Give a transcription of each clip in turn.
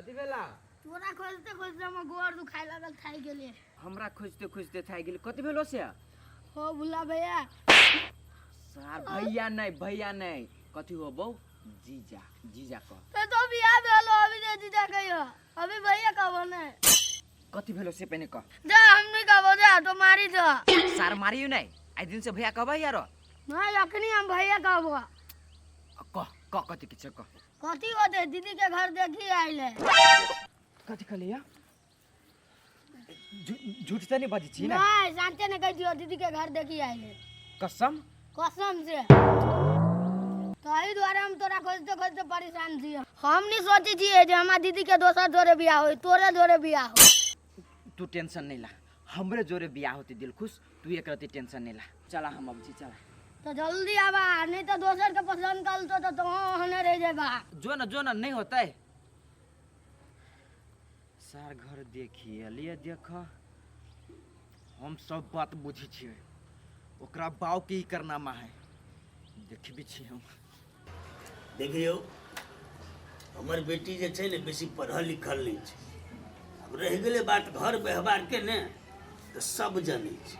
कथी भेला? तोरा खोजते खोजते हमर गोर दुखाय लागल, थाकि गेलियै। हमरा खोजते खोजते थाकि गेली, कथी भेलो से? हो भुला भैया। सार भैया नहीं, भैया नहीं, कथी हो बौ? जीजा, जीजा कह। ते तो बियाह भेलो अभी जे जीजा कहियो, अभी भैया कहबो ने। कथी भेलो से पहिने कह। जा हम नहीं कहबो, जा तो मारी जा। सार मारियो नहीं, आइ दिन से भैया कहबै यारो। नहीं अखनी हम भैया कहबो। कह कह कथी के छै कह। कथी होते दीदी के घर देखी आइल है। कथी कहलियै? झूठ तऽ नहीं बजै छी ने? नहीं जानते नहीं कह दियो, दीदी के घर देखी आइल है। कसम? कसम से। तही दुआरे हम तोरा खोजते खोजते परेशान छी। हम नहीं सोचे छियै जे हमार दीदी के दोसर जोरे बियाह होई, तोरे जोरे बियाह हो। तू टेंशन नहीं ला, हमरे जोरे बियाह होती दिल खुश, तू एक रती टेंशन नहीं ला। चला हम अब छी, चला। तो जल्दी आबा, नहीं तो दोसर के पसंद कर तो तो हने रह जाबा। जो ना, जो ना नहीं होता है। सार घर देखिए लिए देख, हम सब बात बुझी छियै, ओकरा बाव के ही करनामा है, देखबी छी हम। देखियौ हमर बेटी जे छै ने बेसी पढ़ल लिखल नहि छै, आब रहि गेलै बात घर व्यवहारके ने, तऽ सब जनै छै,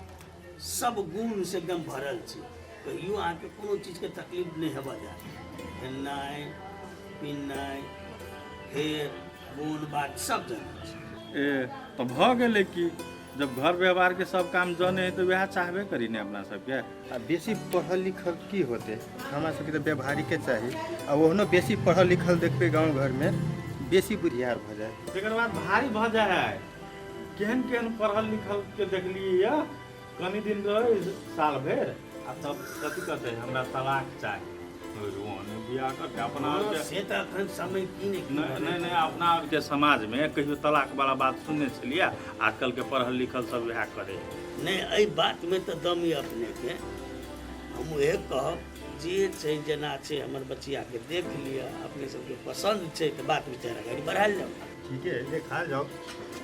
सब गुणसँ एकदम भरल छै, कहियो अहाँके कोनो चीजके तकलीफ नहि हेबऽ जायत, खेनाइ पिनाइ फेर गुण बात सब जनै छै। ए तऽ भऽ गेलै कि जब घर व्यवहारके सब काम जने है तऽ वएह चाहबे करी ने अपना सबके। आ बेसी पढ़ल लिखल की होतै, हमरा सबके तऽ व्यवहारिके चाही, आ ओहनो बेसी पढ़ल लिखल देखबै गाँव घरमे बेसी बुधियार भऽ जाइ। तकर बाद भारी भऽ जाइ है, केहन केहन पढ़ल लिखल के देखलियै यऽ, कनि दिन रहै साल भरि आ तब कथी कहतै हमरा तलाक चाही, ओहने बियाह करके अपना हँ, आरके से तऽ एखन समय की नहि की नहि भऽ नहि गेल। नहि, अपना आरके समाजमे कहियो तलाक वाला बात सुनने छलियै? आजकल के पढ़ल लिखल सब वएह करे। नहि, एहि बातमे तऽ दम यऽ अपनेके, हम उएह कहब जे छै जेना छै हमर बचियाके देख लिअ, अपने सबके पसन्द छै तऽ बात विचार अगाडि बढ़ायल जाउ। ठीके है, देखा जाओ,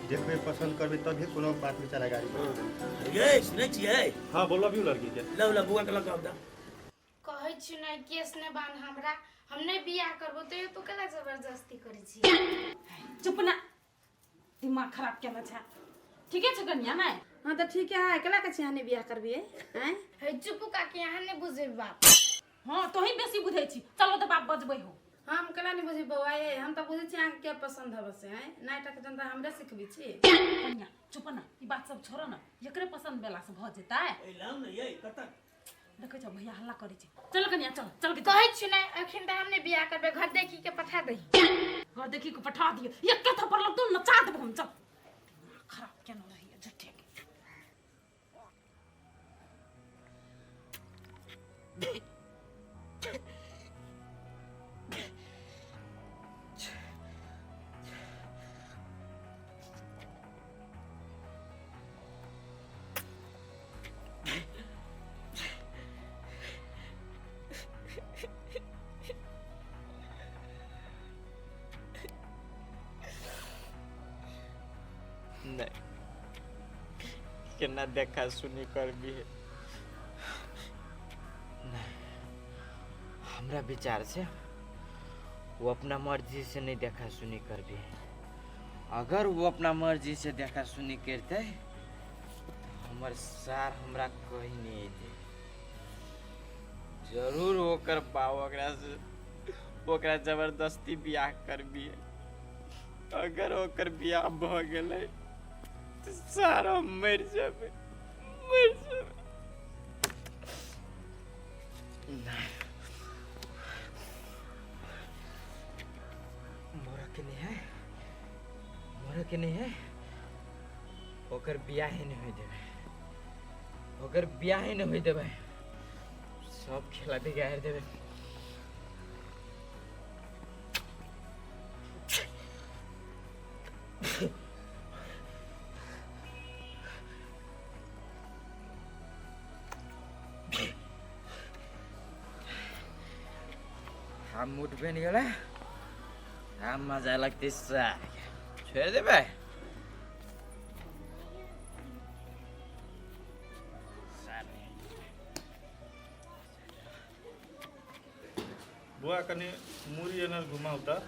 देखबै पसन्द करबै तभी कोनो बात विचार अगाडि बढ़तै। यै सुनै छियै? हँ बोलबियौ लड़की के। लौ लौ बौआ के लऽ कऽ आउ तऽ। कहै छी नहि केस नहि बान्ह हमरा, हम नहि बियाह करबो, तैयो तू केला जबरदस्ती करै छी? चुप ना, दिमाग खराब केने छै। ठीके छै कनिया नहि? हाँ तऽ ठीके है, केला के छी अहाँ नहि बियाह करबियै आँय? हे चुप काकी, अहाँ नहि बुझबै बाप। हाँ तोही बेसी बुझै छी, चलो तऽ बाप बजबै हो। हम केला नहि बुझबै बौआ ये, हम तऽ बुझै छी अहाँके के पसन्द हबे से आँय, नाटक जनता हमरे सिखबै छी। कनिया चुप ना, ई बात सब छोड़ो ना, एकरे पसंद बेला से भऽ जेतै। ए लाउ ने यै कतऽ देखै छ भैया हल्ला करै छै। चल कनिया चल, चल के कहै छी नहि अखन तऽ हम नहि बियाह करबै, घर देखी के पठा दही। घर देखी के पठा दियो, एके थप्पड़ लगतौ नचा देबो हम। चल, दिमाग खराब केने रहैया झूठे के। नहीं केना देखा सुनी करबी है। नहीं हमरा विचार से वो अपना मर्जी से नहीं देखा सुनी करबी है। अगर वो अपना मर्जी से देखा सुनी करते हमर सार हमरा कहीं नहीं अयतै, जरूर ओकर बाप ओकरा से ओकरा जबरदस्ती बियाह करबी। अगर ओकर बियाह भऽ गेलै तऽ सार हम मरि जेबै, मरि जेबै। नहि मरऽ के नहीं है, मरऽ के नहीं है, ओकर बियाहे नहि होय देबै, ओकर बियाहे नहि होय देबै, सब खेला बिगाड़ि देबै। हम मूड बनि गेलै, हम मजा लगतै सार छोड़ि देबै। बुआ कनि मूड़ी एना घुमाउ तऽ।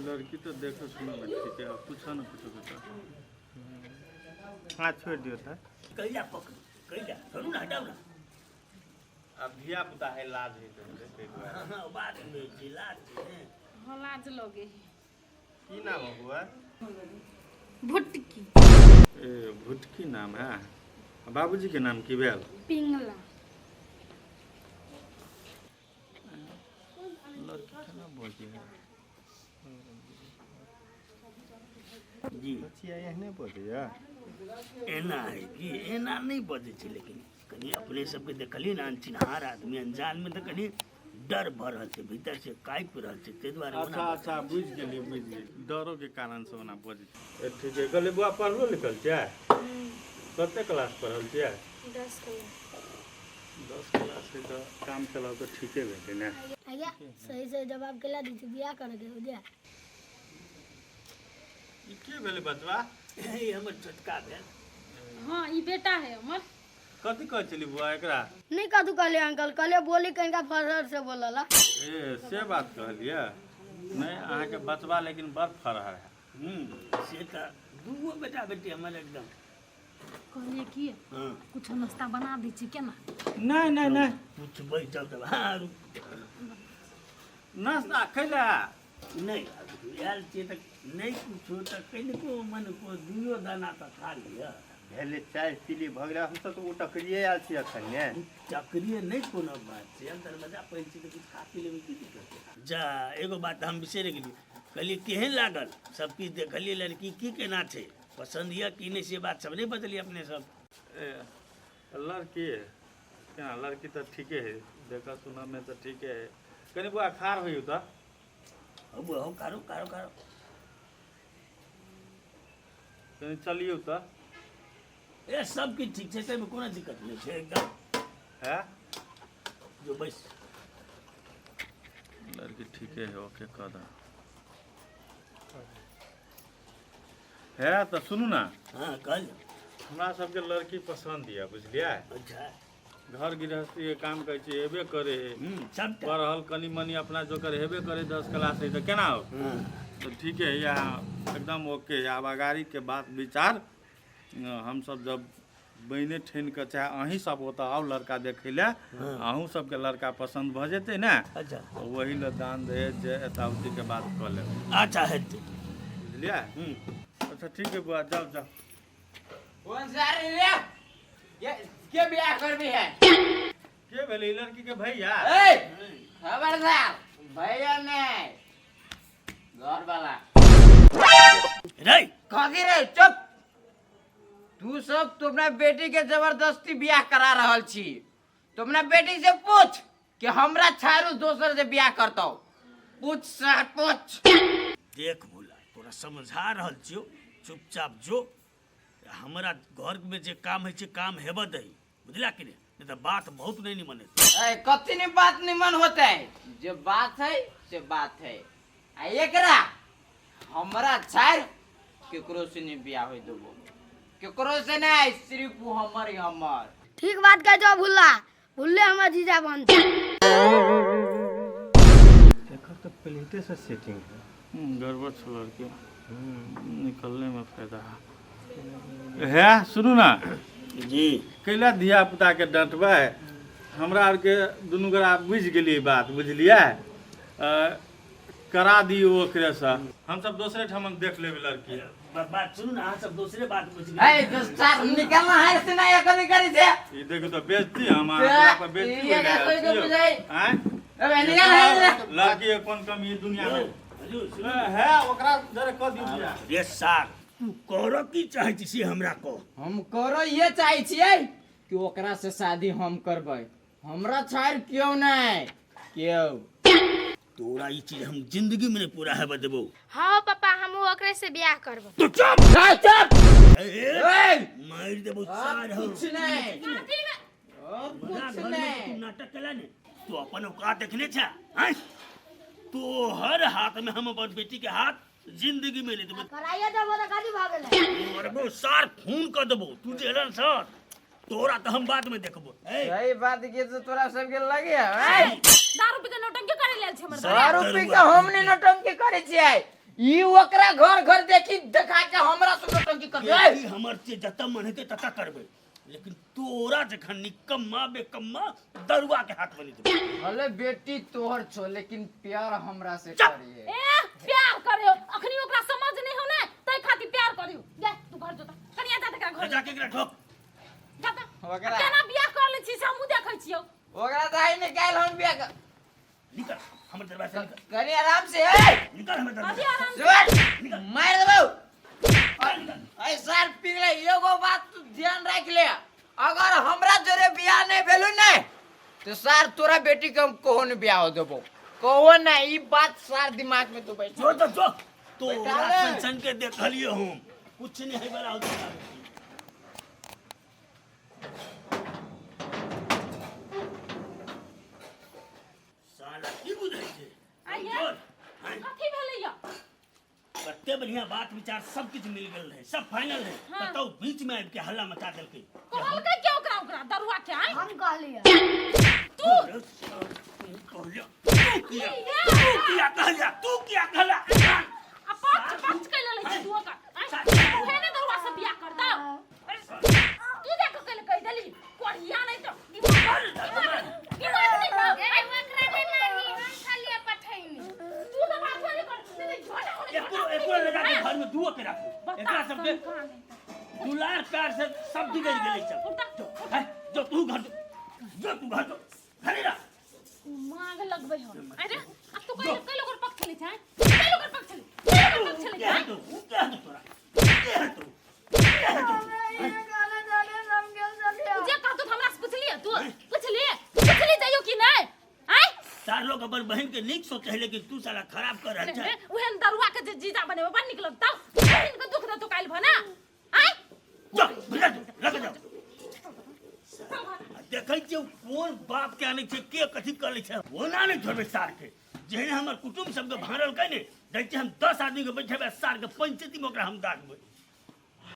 लड़की तो देखो सुनो में ठीक है, अब पूछो ना कुछो कुछो। हाथ छोड़ि दियौ तऽ। कैला पकड़ू, कैला छोड़ू ना, हटाउ ना। आब धिया पुता है, लाज होइत हेतै ताहि दुआरे। हाँ, बात में जिला छै ने। हाँ, लाज लगे है। की नाम है बुआ? भुटकी। ए भुटकी नाम है। आ बाबूजी के नाम की भेल? पिंगला। लड़की केना बजै है? जी। बचिया एहने बजैया? एना है कि एना नहि बजै छै, लेकिन कनि अपने सबके देखलियै ने अनचिन्हार आदमी, अनजान में तऽ कनि डर भऽ रहल छै, भीतर से काँपि रहल छै, ताहि दुआरे ओना अच्छा अच्छा, बुझि गेलियै बुझि गेलियै, डरो के कारण से ओना बजै छै। ए, ठीक है। कहलियै बौआ पढ़लो लिखल छियै? कते क्लास पढ़ल छियै? 10 क्लास। 10 क्लास है तऽ काम चलाउ तऽ ठीके भेलै ने। आज्ञा सही सही जवाब केला दै छै, बियाह करे के हो जा। ई के भेलै बचवा? ई हमर छोटका भेल। हाँ, ई बेटा है हमर। कथी कहै छली बौआ एकरा? नहीं कथू कहले अंकल, कहले बोली कनिका फरहर से बोलला। ए से बात कहलियै नहि, अहाँके बचवा लेकिन बड़ फरहर है। से तऽ दूगो बेटा बेटी हमर एकदम। कहलियै की हाँ। कुछ नाश्ता बना दै छी केना? नहि नहि नहि, पूछबै तब तब। हाँ रुक, नाश्ता खैला नहि, आयल छियै तऽ नहि कुछो तऽ कनिको मनको दुइयो दाना तऽ खा लिअ। भेलै चाय पीली भऽ गेलै, हमसब तऽ उटकरिये आयल छी एखन ने। चक्रिये नहि कोनो बात छै, हम दरवाजा पर छी तऽ किछु खा पी लेबै, की दिक्कत छै? जा एगो बात हम बिसरि गेलियै, कहलियै केहन लागल सब किछु देखलियै, लड़की की केना छै, पसन्द यऽ कि नहि, से बात सब नहि बजलियै अपने सब। ए लड़की केना? लड़की तऽ ठीके है, देखऽ सुनऽ में तऽ ठीके है। कनि बौआ खार होइयौ तऽ। हौ बौआ हौ, कारो कारो कारो। कनि चलियौ तऽ। ए सब किछु ठीक छै, ताहिमे कोनो दिक्कत नहि छै एकदम। है जो बैस। लड़की ठीके है, ओके कऽ दऽ। है तऽ सुनू ना। हाँ कहल। हमरा सबके लड़की पसन्द यऽ, बुझलियै? अच्छा। घर गृहस्थी के काम कहै छी हेबे करे है, सबटा पढ़ल कनि मनि अपना जोकर हेबे करे, 10 क्लास है तऽ केना हो? तऽ ठीके है, यहाँ एकदम ओके है। आब अगाड़ी के बात विचार हमसब जब बहिने ठानि कऽ, चाहे अहीं सब ओतऽ आउ लड़का देखै लए, अहूँ सबके लड़का पसन्द भऽ जेतै ने। अच्छा। तऽ ओही लए दान दहेज जे एतावती के बात कऽ लेबै। अच्छा हेतै। बुझलियै? अच्छा ठीक है बुआ, जाउ जाउ। कौन सारी रे? के बियाह करबी है? के भेलै ई लड़की के भैया? ए खबरदार, भैया नहीं, घर वाला। रे कथी रे? चुप। तू सब तो अपना बेटी के जबरदस्ती बियाह करा रहल छी। तो अपना बेटी से पूछ कि हमरा छारू दोसर से बियाह करतौ। पूछ सर, पूछ। देख भोला, तोरा समझा रहल छियौ, चुपचाप जो, हमरा घर में जे काम होइ छै काम हेबऽ दही, बुझला कि नहि? नहि तऽ बात बहुत नहि निमन हेतै। ए कथी नहीं बात निमन होते? जे बात है से बात है। आ एकरा हमरा छाड़ केकरो से नहीं बियाह होय देबो, केकरो से नहीं, सिर्फ वो हमर ही हमर। ठीक बात कह जो भुल्ला, भुल्ले हमर जीजा बनते। एकर तऽ पहले से सेटिंग है। गड़बड़ छौ लड़की, निकलने में फायदा है। सुनू ना। जी। कैला धिया पुता के डँटबै? हमरा आरके दुनू गोरा बुझि गेलियै बात, बुझलियै? करा दियौ ओकरेसँ, हमसब दोसरे ठाम देख लेबै लड़की। बात सुनू ने, अहाँ सब दोसरे बात बुझि ए गेलियै। दोस्तार निकलना है से नहीं कथी करी छे? ई देखू तऽ बेजती, हम अहाँ पर बेजती ई हो एकरा गेल कोइ के छियौ। बुझाइ? आँय? अबे निकल है। लड़की के कोन कमी है दुनिया में? हजूर, सुनू। है ओकरा जरा कऽ दियौ बियाह। रे सार, तू करऽ की चाहै छी से हमरा कह। हम करऽ ये चाहै छियै कि ओकरा से शादी हम करबै, हमरा छाड़ि केओ नहीं केओ। तोरा ई चीज हम जिंदगी में नहीं पूरा हेबऽ देबौ। हाँ पापा, हम ओकरे से बियाह करबो। तू चुप। ए, चुप। ए, ए, मारि देबौ सार हम। कुछ नहीं, अब हमरा कुछ घर में नहीं। तू नाटक केला ने, तू अपन औकात देखने छे? आँय? तोहर हाथ में हम अपन बेटी के हाथ जिंदगी में नहीं देबो। कराइए देबो तऽ कथी भऽ गेलै? मरबो सार, खून कर देबो। तू जे एलन सर, तोरा तऽ हम बाद में देखबो। ए सही बात के तो तोरा सबके लगे है। दारू पी के नौटंकी करे लेल छै हमर दारू पी के हम नहि नौटंकी करै छियै। ई ओकरा घर घर देखी देखा के हमरा से नौटंकी करबै। बेटी हमर छियै, जतऽ मन हेतै ततऽ करबै, लेकिन तोरा जखन निकम्मा बेकम्मा दरुआ के हाथ में नहीं देबो। भले बेटी तोहर छो लेकिन प्यार हमरा से चुप। करिए। ए प्यार करियो, अखनी ओकरा समझ नहीं हो ने तै खातिर प्यार करियो। जा तू घर जोता कनिया, जा तकरा घर जा के एकरा ठोक जा त। ओकरा- केना बियाह कर ले छी से हमहूँ देखै छियौ। ओकरा दाई निकाल हम बियाह निकल हमर दरबार से निकल। कनी आराम से ए निकल हमर दरबार अभी से। आराम से। सुन, मार देबौ। निकल, निकल। ऐ सर पिघले एगो बात तू ध्यान राख ले, अगर हमरा जोरे बियाह नहीं भेलु ने तो सर तोरा बेटी के हम कहो ने बियाह हो देबो, कहो ना। ई बात सार दिमाग में तू बैठ जो तो जो तोरा बैठा ले। सन सन के देखलिए हम कुछ नहीं है बड़ा होता। साला की बुझै छै? आइये। बोल, आँय। कथी भेलै या? कते बढ़िया बात विचार सब किछु मिल गेल रहे, सब फाइनल रहे। हाँ। तब बीच में आबि के हल्ला मचा देलकै। कहलकै के ओकरा ओकरा दरुआ के आय? हम कहलियै। तू तू कहलिया, तू किया, तू किया कहलिया, तू किया कहला? आ पक्ष पक्ष कैले लै छी तू ओकर आँय? तू हे ने दरुआ से बियाह करतौ? तू जा के कैले कहि देली कोढ़िया नहीं तो दिमाग दिमाग दिमाग नहीं खाओ। ए ओकरा नहि मारही, हम खाली पठैनी। तू तो बात नहीं कर, नहीं झोटा होने। एको एको लगा के घर में दुओ के राखू एकरा सबके दुलार प्यार से सब बिगड़ गेलै सब। जो, हैं, जो तू घर जो, जो तू घर जो, घरे रह। मांग लगबै हम। अरे अब तू कैले कैले ओकर पक्ष ले छै? कैले ओकर पक्ष ले, कैले ओकर पक्ष ले के छै? हटो, के हटो तोरा, के हटो, के हटो? तू जे कहतौ तऽ हमरा से पुछलिए? तू पुछलिए, पुछली जाइयो कि नहि आँय? चार लोग अपन बहन के नीक सोचे है लेकिन तू साला खराब कर रहल छै। ओहन दरुआ के जे जीजा बनेबै बड़ नीक लगतौ। बहिन के दुख देतौ काल्हि भना आँय? जो भैया जो लग जाओ। देखै छियै कोन बाप के आनै छै, के कथी कर लै छै। ओना नहि छोड़बै सार के। जेहने हमर कुटुम्ब सबके भाड़लकै ने, दै छियै हम 10 आदमी के बैठेबै सार के पंचायती में, ओकरा हम दागबै।